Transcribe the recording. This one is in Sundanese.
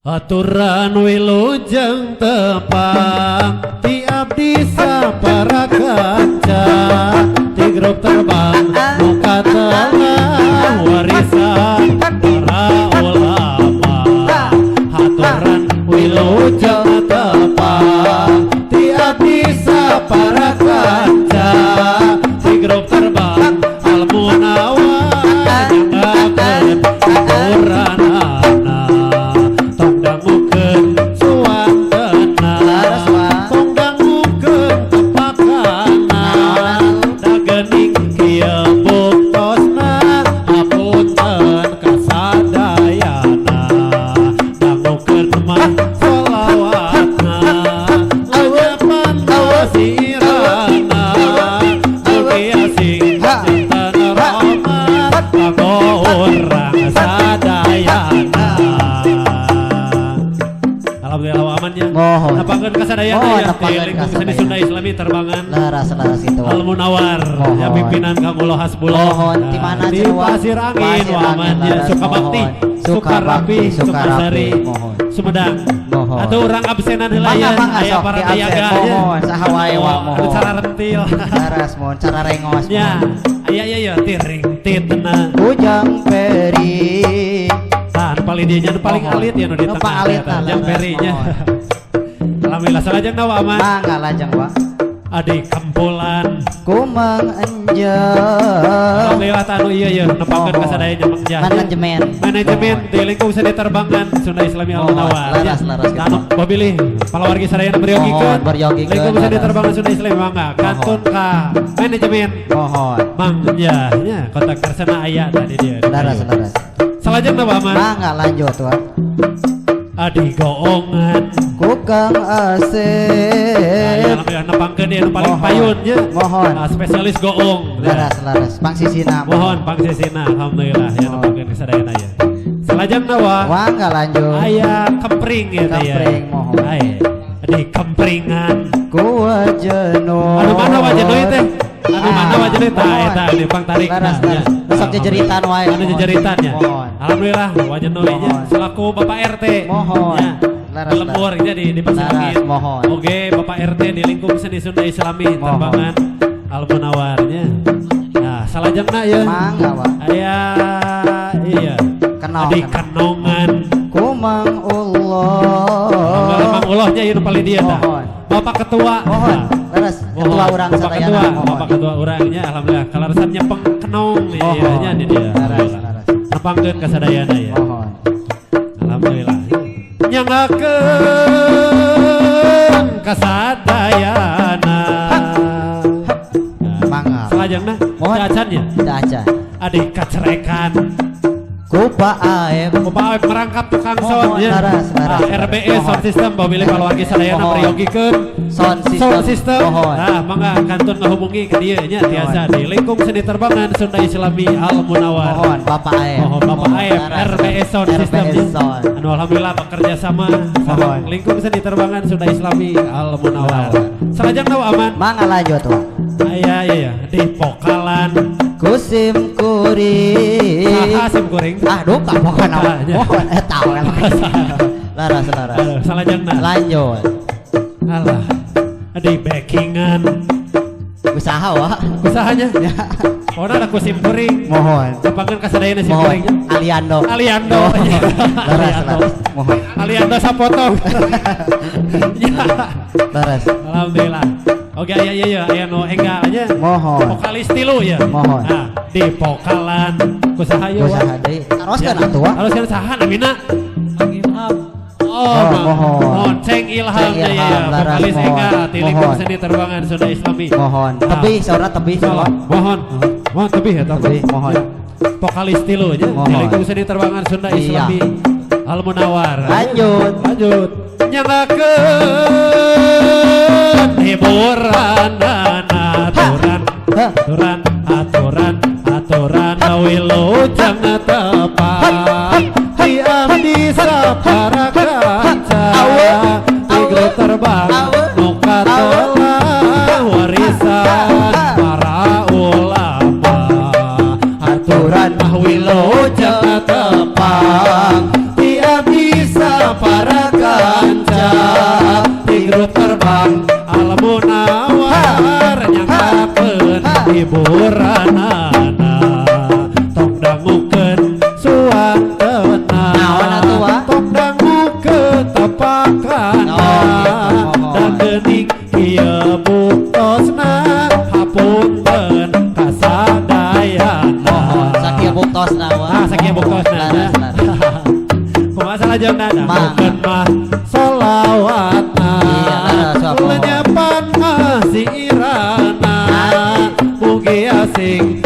Aturan wilujeng tepang ti abdi sapara kanca ti grup terbang nu katelah warisan para ulama. Aturan wilujeng tepang ti abdi sapara kanca ti grup terbang Al Munawar, nyanggakeun hiburanana, tong dangukeun suantena, Leres, Pak. tong dangukeun tepakana, da geuning kieu buktosna, hapunten kasadayana. Dangukeun mah solawatna, lenyepan sirana, mugi asing janten rahmat kanggo urang sadayana. Alhamdulillah amannya. Mohon. Nepangkeun kasadayana Mohon, ya di nepangkeun lingkung seni kasadayana. Sunda Islami terbangan Leres, leres itu. Al Munawar Mohon. Ya, pimpinan Kang Ulo Hasbullah. Mohon, Nah, di mana di cenah, Wak? Pasir Angin. Pasir Wah, Angin, amannya leres, Sukabakti, mohon. Sukarapi, Sukabakti, Sukasari, Sukarapi, mohon. Sumedang. Mohon. Atau urang absenan heula ya, Mangga, mangga, aya sok, para di absen. niaga nya. Mohon, saha wae, Wak, Anu mohon. cara rentil. Leres, mohon cara rengos. Ya, Mohon. aya aya ya tiring titna. Ujang Peri. Tah, anu paling dieu nya, anu paling Mohon. alit ya nu di Nu tengah. paling alit, Eta, Jang leres, Peri nya. Mohon. Alhamdulillah, salajengna, Wak Aman. Mangga lajeng, Wak. Adi kempulan. Kumang enjeng. Alhamdulillah, tah anu ieu ye nepangkeun Mohon. Kasadaya Mang Jah. Manajemen. Manajemen Mohon. di lingkung seni terbangan Sunda Islami Al Mohon. Munawar. Leres, leres, Tah, anu babilih palawargi sadayana beryogikeun. Mohon, beryogikeun, Lingkung seni leres. Terbangan Sunda Islami, mangga kantun ka manajemen Mohon. Mang Jah nya, kontak persona aya tadi dia. Leres, leres. Salajengna, Pak Aman. Mangga lanjut, Wak. Adi goongan. Kukang Nah, asep. ya, alhamdulillah nepangkeun dia nu paling Mohon. payun nya. Mohon. Nah, spesialis goong. Leres, leres. Pangsisina. Mohon pangsisina, alhamdulillah ya Mohon. Nepangkeun kasadayana ya. Salajengna, Wak. Mangga lanjut. Aya kempring ya teh ya. Kempring, mohon. Aya di kempringan. Ku wajenur. Anu mana wajenoi teh? Anu mana wajenoi tah eta di pangtarik. Leres, leres. Sok jejeritan wae. Anu jejeritan ya. Mohon. Alhamdulillah wajenoi nya Mohon. Selaku Bapak RT. Mohon. Ya. Leres, Lembur jadi di Pasir Leres, Angin. mohon. Oke, Bapak RT di lingkup seni Sunda Islami Mohon. Terbangan Al Munawarnya. Nah, salajengna ya. Mangga, Wak. Aya iya. Kenal, Di kenal. Kenongan. Kumang Allah. Mang Ulohnya ieu nu paling dia tah. Mohon. Bapak Ketua. Mohon. Nah, Leres. mohon. Ketua urang Bapak sadayana. Ketua, Mohon. Bapak Ketua urangnya alhamdulillah kalarasan nyepeng kenong ya Mohon. Nya di dia. Leres, Alhamdulillah. leres. Nepangkeun kasadayana ya. Mohon. Alhamdulillah. Nyanggakeun kasadayana. Nah, Mangga. salajengna Mohon. acan ya. Teu acan. Adik kacerekan. Ku Pak Aep. Bapak Aep merangkap tukang sound Mohon, ya. leres, leres. Ah, RBS Mohon. Sound System bawa keluarga sadayana Mohon. priyogikeun Sound system. Sound system. Mohon. Nah, mangga kantun ngahubungi ke dieu nya, tiasa di lingkung seni terbangan Sunda Islami Al Munawar. Mohon Bapak Aep. Mohon Bapak Aep Leres. RBS Sound System. RBS Sound. Anu alhamdulillah bekerja sama sama Mohon. Lingkung seni terbangan Sunda Islami Al Munawar. Salajengna, Wak Aman. Mangga lanjut, Wak. Aya iya ya di pokalan. Kusim kuring. Saha sim kuring? Ah, duka pokokna. Ah, ya. Mohon eta we. Leres, leres. Aduh, salajengna. Lanjut. Alah. Di backingan. Usaha, Wak. Usahanya. Ya. Pokoknya ada kusim kuring. Mohon. Nepangkeun kasadayana sim Mohon. kuringnya. Aliando. Aliando. Leres, Aliando. leres. Mohon. Aliando sapotong. Ya. Leres. Alhamdulillah. Oke, aya iya iya aya nu enggal nya. Mohon. Vokalis tilu ya. Mohon. Nah, di pokalan kusaha ieu, Wak? Usaha deui. Taroskeun atuh, Wak. Taroskeun saha namina? Mang Ilham. Oh, Oh, Mang. mohon. Mohon Ceng Ilham Ceng ya, ya, Ilham, leres, vokalis mohon. enggal di lingkup Mohon. Seni terbangan Sunda Islami. Mohon. Nah, Tebih saurna tebih. Salah. Mohon. Mohon tebih ya, Tebih, mohon. Ya. Vokalis tilu nya di Mohon. Lingkup seni terbangan Sunda Iya. Islami Al Munawar. Lanjut. Lanjut. Nyanggakeun hiburan aturan Hah. aturan aturan aturan wilujeng tepang di abdi sapara kaca di grup terbang nu katelah warisan para ulama. Aturan wilujeng tepang di abdi sapara Hiburanana tong dangukeun suantena. Naon atuh, Wa? Tong dangukeun tepakana. Oh, gitu, mohon. Da geuning kieu buktosna, hapunten kasadayana. Mohon sakieu buktosna, Wa. Ah, sakieu buktosna. Leres, leres. Kumaha salajengna? Mangga. Dangukeun mah solawatna. Iya, leres, Wa, mohon. Lenyepan mah siirana. Mugi asing